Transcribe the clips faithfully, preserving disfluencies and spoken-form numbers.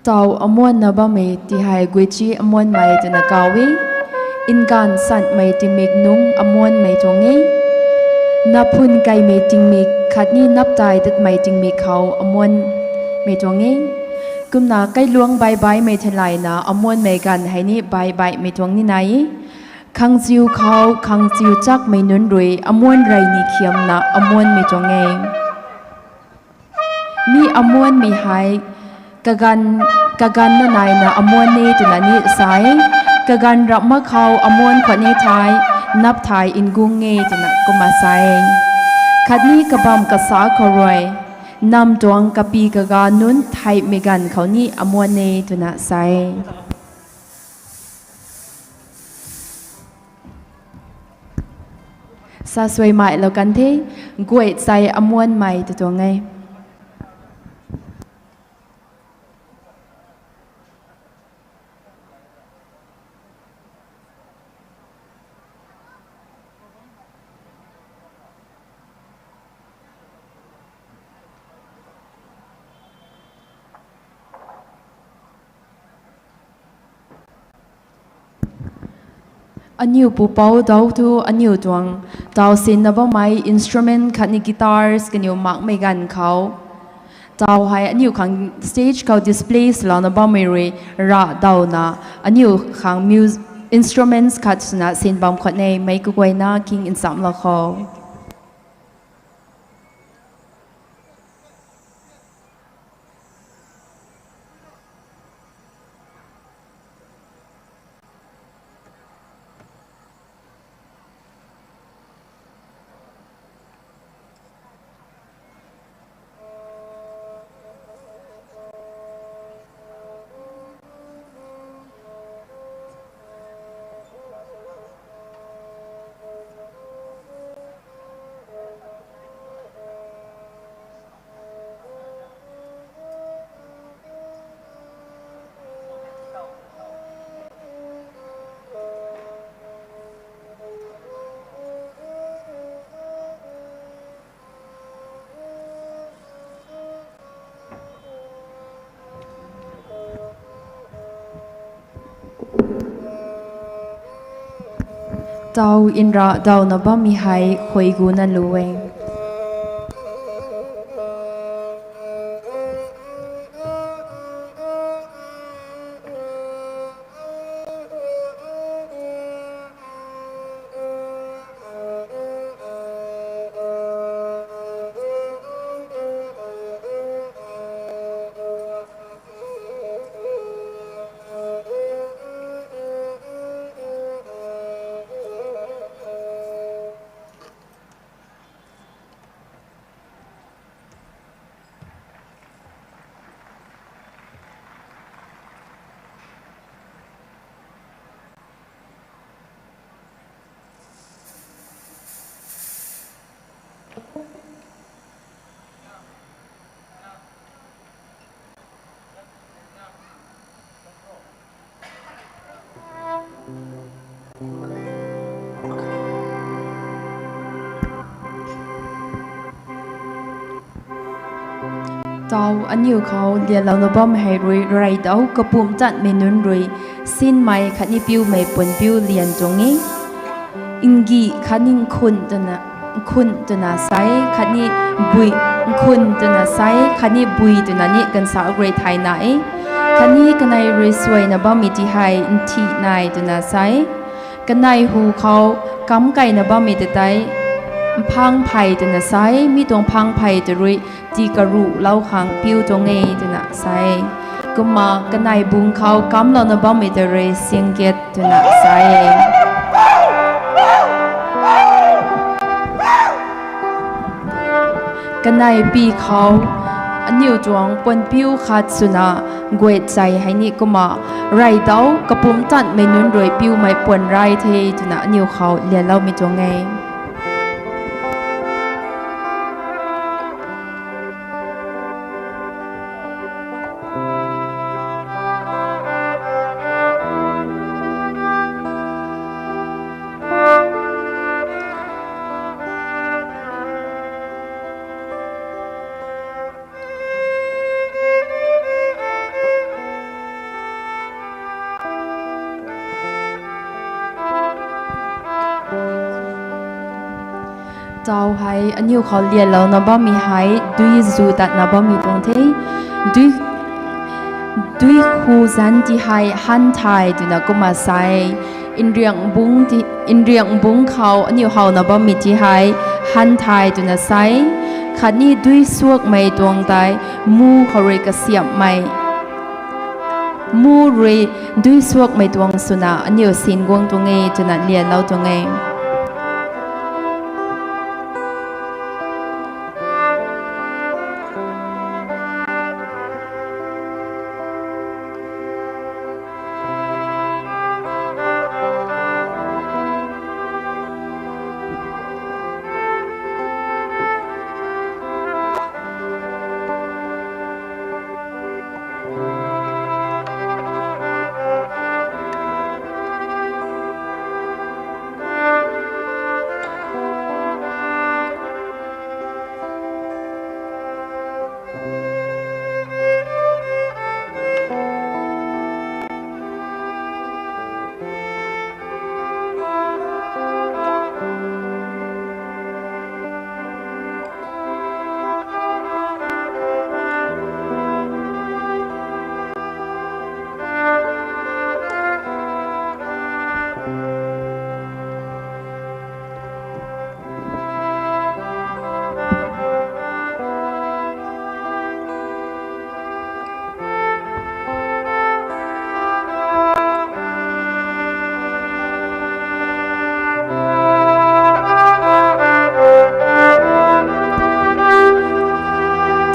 Taw amuanna bammei ti hei guichi amuanmei twna kaw e. Nganv sanmei tingmik nungc amuanmei tuang e. Naphun kaimei tingmik khatni naptai datmei tingmik khou amuanmei tuang e. Kumna kailuangc baih baihmei theilayna amuanmei ganv hei ni baih baihmei tuang ni nai e. Khangchiu khou khangchiu chakmei nunc rui amuan rey ni khiamna amuanmei tuang e. Mi amuanmei hei kaganv, kaganv na naina amuan e twna ni sa e. Kaganv rap mak khou amuan khwan e thei, nap thei ngung e twna kumna sa e. Khatni kabamv kasa khou rui, nam tuang kapi kaga nunc theihmei ganv khou ni amuan e twna sa e. Sa suaimei lou kan the, guay chei amuanmei tw tuang e. Aniu pupouc dau thu aniu tuang taw sinna bammei instrument khatni guitars kaniw makmei ganv khou, taw hei aniu khang stage khou display swlouna bammei rui rah dawna aniu khang mus-, instruments khat swna sin bam khwan e, meic kaguayna king nchamlou khou. Taw nrah dawna bammei hei khuay guna lu e. Taw aniu khou lianlouna bam hei rui reydau kapumc tatmei nunc rui sinmei khatni piumei puanpiu lian tuang e. Ngih khatni nkhun twna, nkhun twna sa e, khatni bui, nkhun twna sa e, khatni bui twna ni ganvsa rui thayna e. Khatni kanei rui suaina bammei ti hei nthih nai twna sa e. Kanei hu khou kamc kaina bammei ta tei mphang phey twna sa e, mi tuang mphang phey ta rui tii karuhlou khang piu tuang e twna sa e. Kumna kanei bung khou kamclouna bammei ta rui singket twna sa e. Kanei pi khou aniu tuang puanpiu khat swna guet chei hei ni kumna reydau kapumc tatmei nunc rui piumei puan ray the twna aniu khou lianloumei tuang e. Tau hei aniu khou lianlouna bammei hei dui zu tatna bammei tuang the. Dui, dui khu zanc ti hei Hanthai twna kumna sa e. Nriangh bungc ti, Nriangh bungc khou aniu howna bammei ti hei Hanthai twna sa e. Khatni dui suakmei tuang tei mu khou rui kasiamhmei, mu rui dui suakmei tuang swna aniu sin guang tuang e twna lianlou tuang e.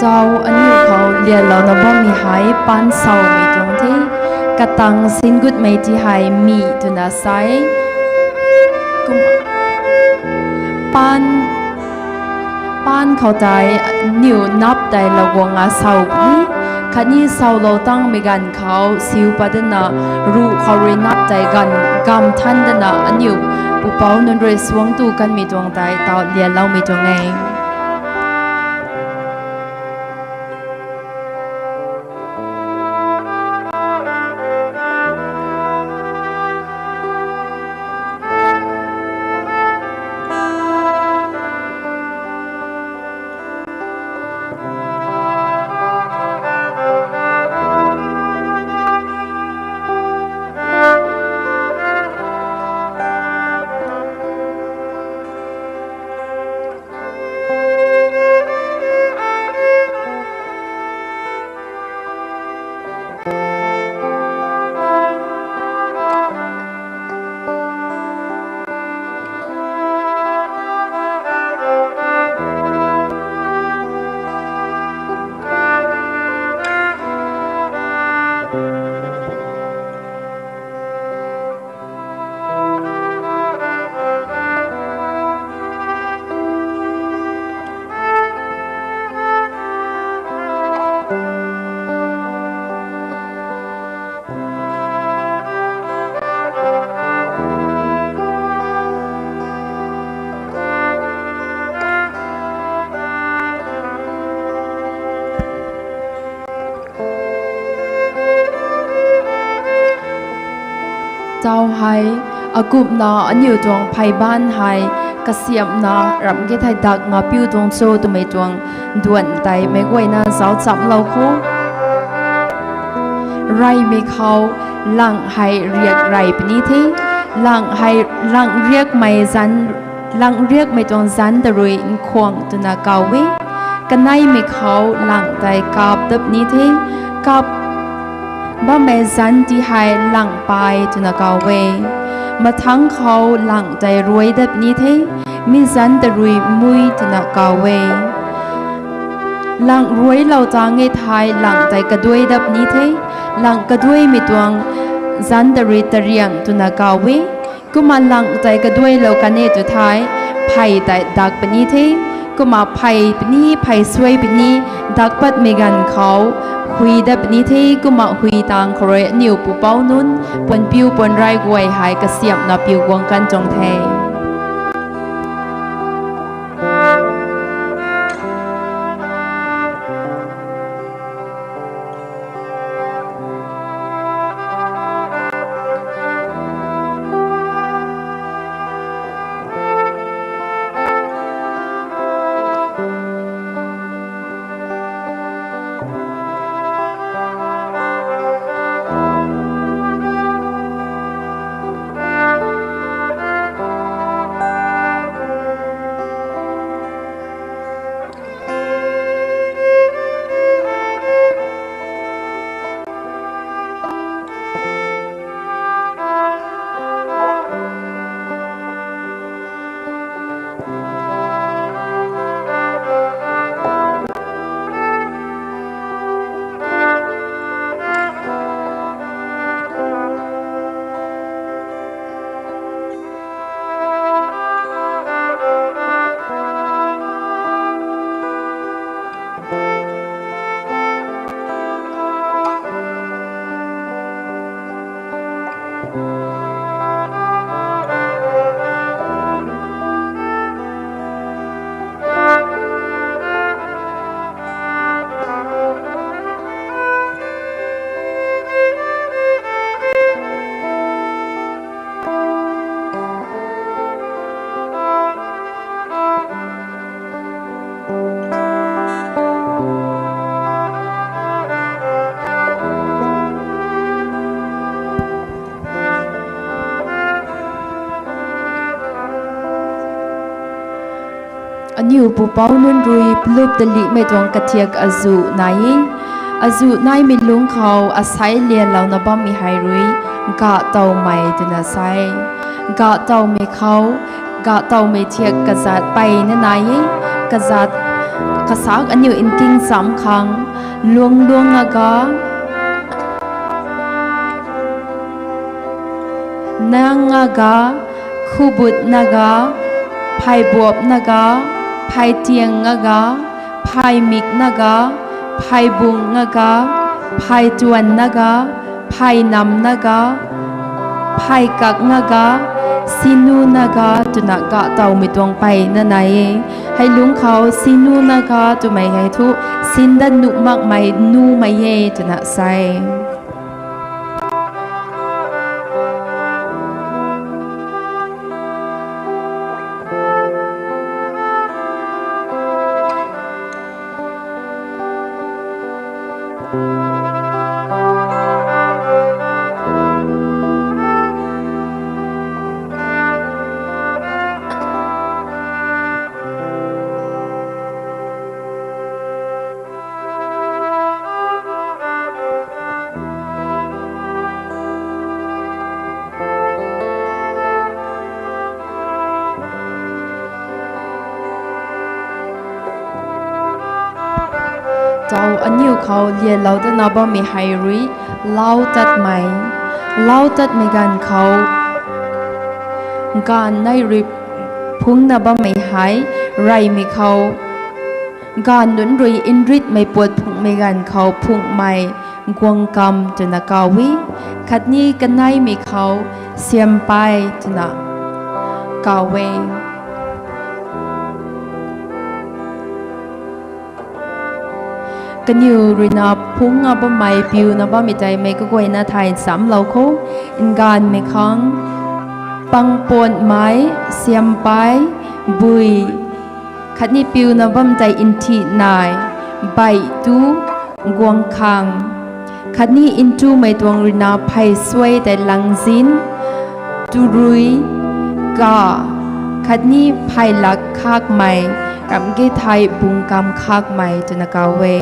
Tau aniu khou lianlouna bammei hei paan sawmei tuang the. Katang sin gutmei ti hei mi twna sa e. Kum, paan, paan khou tei aniu nap tei laguang a saw puni. Khatni sawlou tangmei ganv khou siu pat dana ruh khou rui nap tei ganv gam than dana aniu pupouc nunc rui suangc tu kanmei tuang tei tau lianloumei tuang e. Tau hei, akumhna aniu tuang phey baanc hei, kasiamhna ramh ge thei dak nga piu tuang cho twmei tuang duan tei meic guayna zauc chamlou kho. Reymei khou, langh hei riak rey puni the, langh hei, langh riakmei zanc, langh riakmei tuang zanc ta rui nkhwang twna kaw e. Kaneimei khou langh tei kap dat puni the, kap bammei zanc ti hei langh pay twna kaw e. Mathangc khou langh tei ruai dat puni the, mi zanc ta rui mui twna kaw e. Langh ruailou tang e thei langh tei kaduai dat puni the, langh kaduaimei tuang zanc ta rui tariang twna kaw e. Kumna langh tei kaduailou kan e tw thei, phey tei dak puni the, kumna phey puni, phey suai puni, dak patmei ganv khou, hui dat puni the, kumna hui tang khou rui aniu pupouc nunc, puanpiu puanrey guay hei kasiamhna piu guang kan tuang the. Aniu pupouc nunc rui plup talihmei tuang kathiak azuh nai e. Azuh naimei lungc khou asei lianlouna bammei hei rui gahtowmei twna sa e. Gahtowmei khou, gahtowmei thiak kazat peyna nai e. Kazat kasak aniu nking cham khang, luang luang aga, nang aga, khubut naga, pheybuap naga, pheytiang naga, pheymik naga, pheybung naga, pheytuan naga, pheynam naga, pheykak naga, sinu naga twna gahtowmei tuang peyna nai e. Hei lungc khou sinu naga twmei hei thu sinda nuh makmei numei e twna sa e. Tau aniu khou lianlou dana bammei hei rui, lau tatmei, lau tatmei ganv khou, gaanv nei rui phungcna bammei hei, reymei khou, gaanv nunc rui nritmei puat phungcmei ganv khou phungcmei guang kam twna kaw e, khatni kaneimei khou siampey twna kaw e. Kaniw ruina phungcna bammei piuna bammei tei mei kaguayna thay nchamlou kho, nganvmei khang, pangpatmei, siampey, bui, khatni piuna bam tei nthi nai, beih tu, guang khang, khatni ntumei tuang ruina phey suai tei langzin, turui, ka, khatni phey lak khakmei, ramh ge thei bung kam khakmei twna kaw e.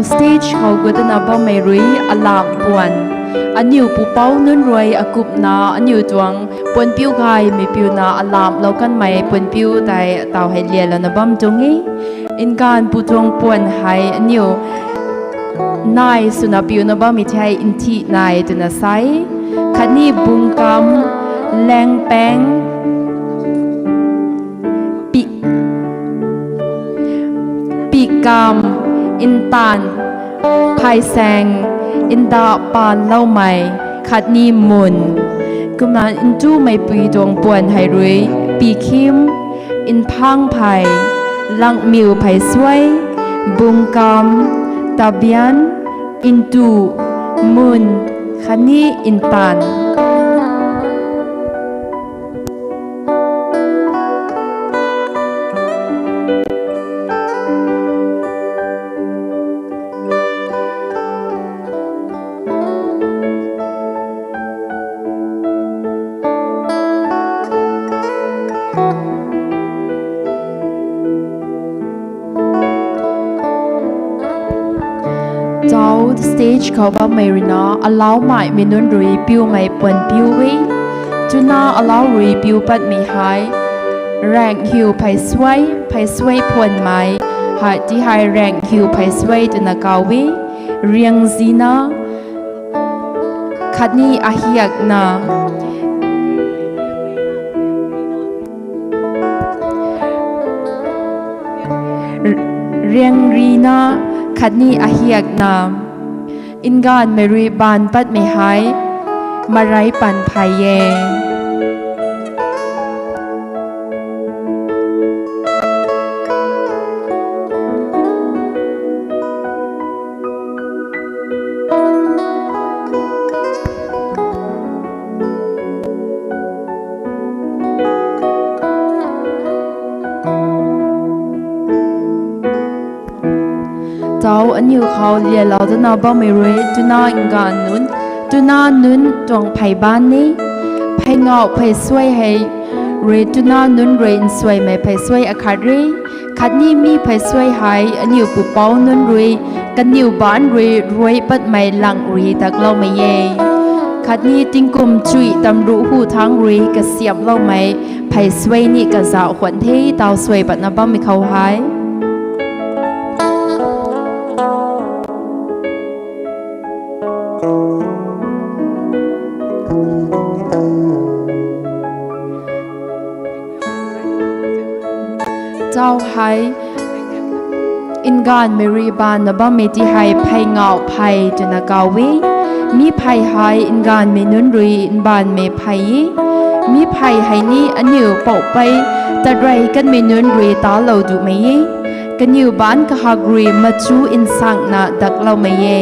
Stage khou gut na bammei rui alam puan. Aniu pupouc nunc rui akupna aniu tuang puanpiu gaymei piuna alamlou kanmei puanpiu tei taw hei lialouna bam tuang e. Nganv pu tuang puan hei aniu nai swna piuna bammei thei nthih nai twna sa e. Khatni bungkam, langpang, pi, pikam, ntan, phaisaeng, nda panloumei, khatni mun. Kumna ntumeipui tuang puan hei rui pikhim, nphangphei, langmiu phei suai, bungkam, tabian, ntu, mun, khatni ntan. Tau stage khou bammei ruina alaumeimei nunc rui piumei puan piu e. Twna alau rui piu patmei hei raenghiu phei suai, phei suai phuanmei hei ti hei raenghiu phei suai twna kaw e. Riangzina khatni ahiakna, riangrina khatni ahiakna. Nganvmei rui baanv patmei hei marei pan phey e. Tau aniu khou lialou dana bammei rui twna nganv nunc, twna nunc tuang phey baanv ni. Phey ngauh phey suai hei rui twna nunc rui nsuaimei phey suai akhat re. Khatni mi phey suai hei aniu pupouc nunc rui kaniw baanc rui ruai patmei lang rui dakloumei e. Khatni tingkum chuih tamruh hu thangc rui kasiamhloumei phey suai ni kazauh khwan the tau suai patna bammei khou hei. Tau hei, nganvmei rui baanna bammei ti hei phey ngauh phey twna kaw e. Mi phey hei nganvmei nunc rui nbaanvmei phey e. Mi phey hei ni aniu poupei tatrey kanmei nunc rui talou dumei e. Kaniw baanc kahak rui machu nsangna dakloumei e.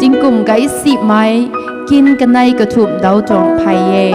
Tingkum gaisimei kin kanei kathumh dau tuang phey e.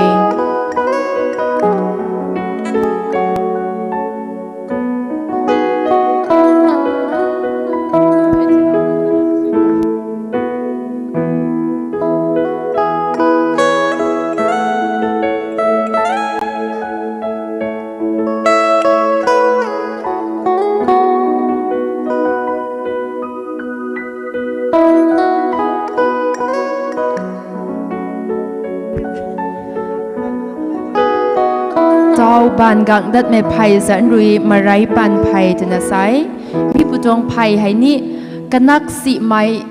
Tau baanv gang datmei phey zanc rui marei pan phey twna sa e. Mi pu tuang phey hei ni kanak simei,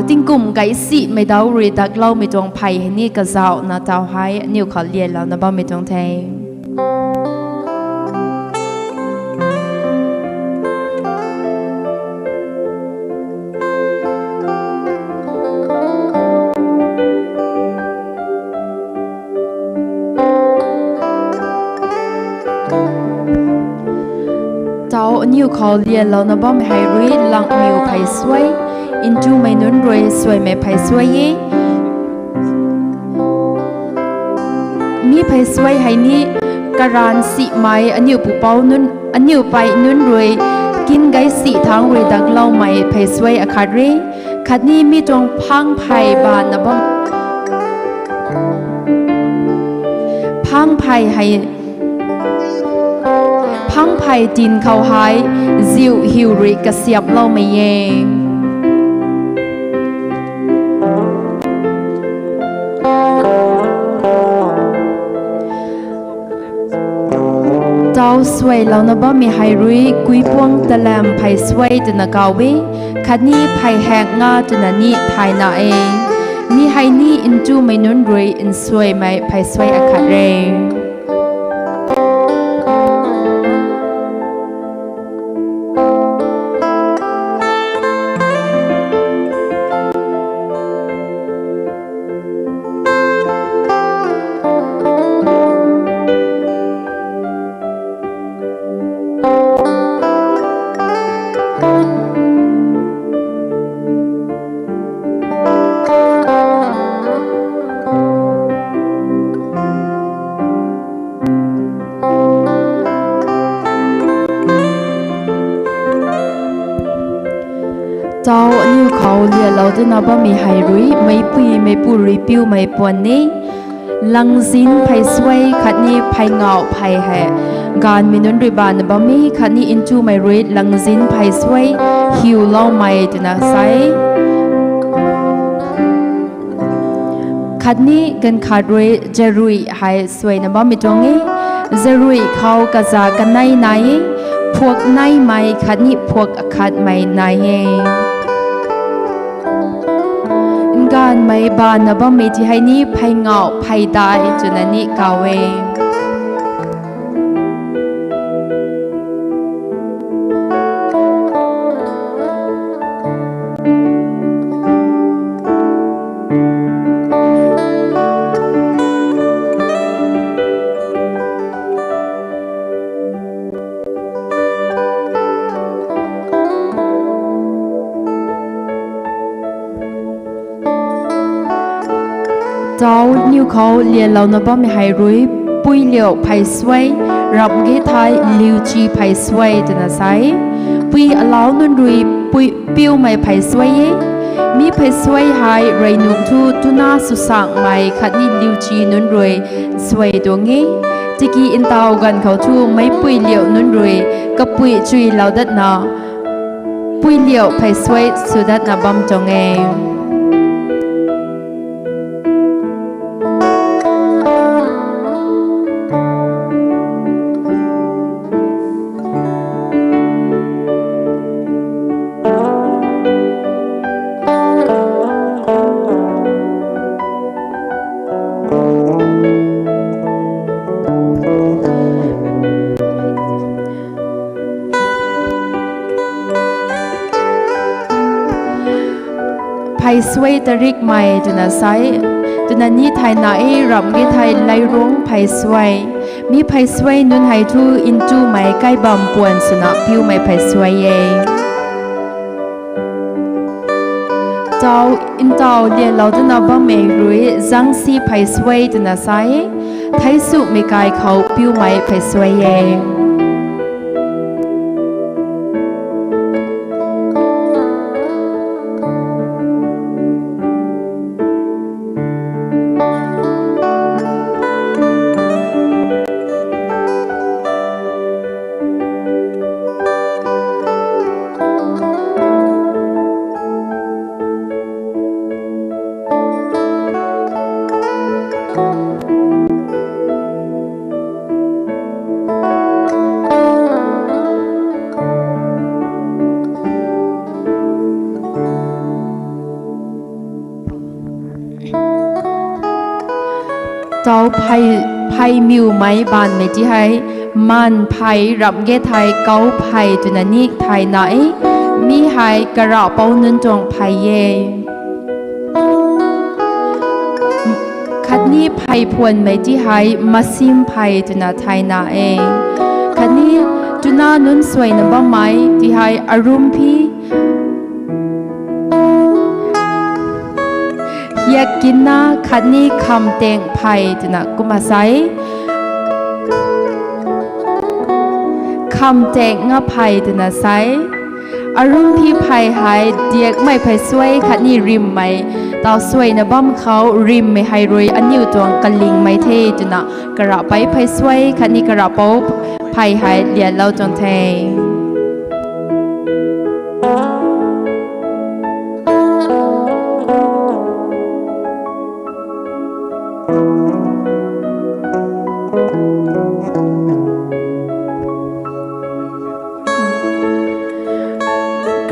tingkum gaisimei dau rui dakloumei tuang phey hei ni kazauhna tau hei aniu khou lialouna bammei tuang the. Tau aniu khou lialouna bammei hei rui langmiu phey suai, ntumei nunc rui suaimei phey suai e. Mi phey suai hei ni karan simei aniu pupouc nunc, aniu pei nunc rui kin gaisi thangc rui dakloumei phey suai akhat re. Khatni mi tuang phang phey baanna bam, phang phey hei, phang phey tin khou hei ziu hiu rui kasiamhloumei e. Suailouna bammei hei rui kuipuang talam phey suai twna kaw e, khatni phey hak nga twna ni thayna e. Mi hei ni ntumei nunc rui nsuaimei phey suai akhat re. Tau aniu khou lialou dana bammei hei rui meicpui meicpu rui piumei puan ni. Langzin phey suai khatni phey ngauh phey hei gaanvmei nunc rui bana bam e, khatni ntumei rui langzin phey suai hiuloumei twna sa e. Khatni ganv khat rui jarui hei suaina bammei tuang e. Jarui khou kaza kanei nai e, phuak neimei khatni phuak akhatmei nai e. Nganvmei bana bammei ti hei ni phey ngauh phey dai twna ni kaw e. Tau aniu khou lialouna bammei hei rui, puiliu phey suai, ramh ge thei liuchi phey suai twna sa e. Pui alau nunc rui pui piumei phey suai e. Mi phey suai hei rey nunc thu tuna susangmei khatni liuchi nunc rui suai tuang e. Tiki ntaw ganv khou thu meicpui liu nunc rui kapui chuilou datna puiliu phey suai sw datna bam tuang e. Phey suai tarikmei twna sa e, twna ni thayna e, ramh ge thei leirung phey suai. Mi phey suai nunc hei thu ntumei kaibam puan swna piumei phey suai e. Tau, ntaw lialou dana bammei rui zangsi phey suai twna sa e, theicsumei kai khou piumei phey suai e. Tau phey, phey miwmei baanvmei ti hei, maan phey, ramh ge thei kau phey twna ni thayna e. Mi hei karahpou nunc tuang phey e. Khatni phey phuanmei ti hei masim phey twna thayna e. Khatni tuna nunc suaina bammei ti hei arumphi, hiak kinna khatni khamtang phey twna kumna sa e. Khamtang nga phey twna sa e. Arumphi phey hei diakmei phey suai khatni rimmei, tau suaina bam khou rimmei hei rui aniu tuang kalingmei the twna karahpei phey suai khatni karahpou phey hei lialou tuang the.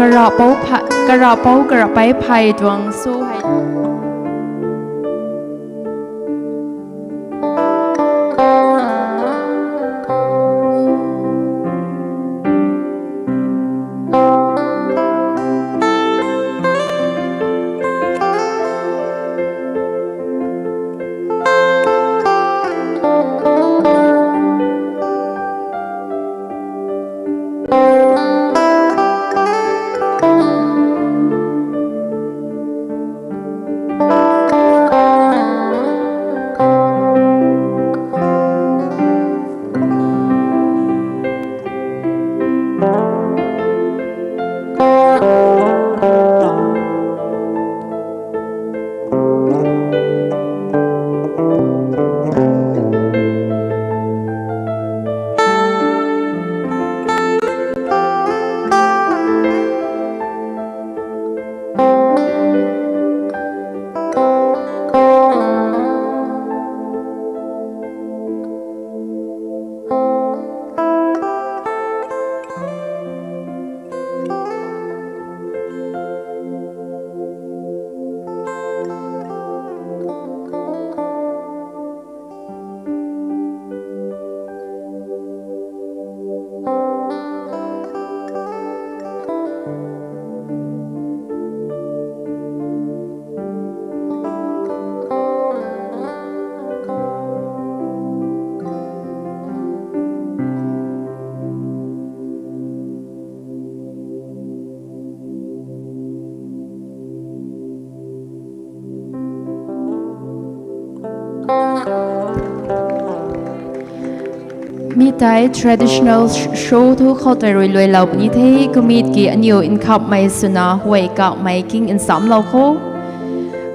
Karapou pha-, karapou karapei phey tuang sw hei. Mi tei traditional show thu khou tei rui luailou puni the, kumit ki aniu nkhamhmei swna huay kauhmei king nchamlou kho.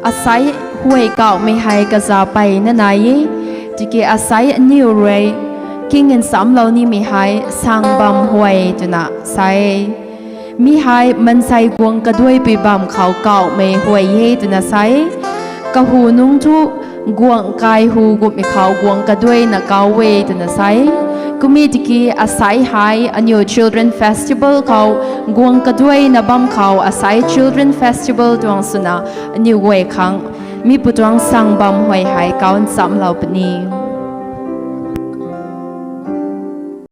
Asei huay kauhmei hei kazapeyna nai e, tiki asei aniw rui king nchamlou nimei hei sang bam huay twna sa e. Mi hei mansei guang kaduaipui bam khou kauhmei huay e twna sa e. Kahu nungc thu guang kai hu gumhmei khou guang kaduaina kau e twna sa e. Kumit tiki asei hei aniw Children Festival khou guang kaduaina bam khou asei Children Festival tuang swna aniw guay khang mi pu tuang sang bam huay hei kau nchamlou puni.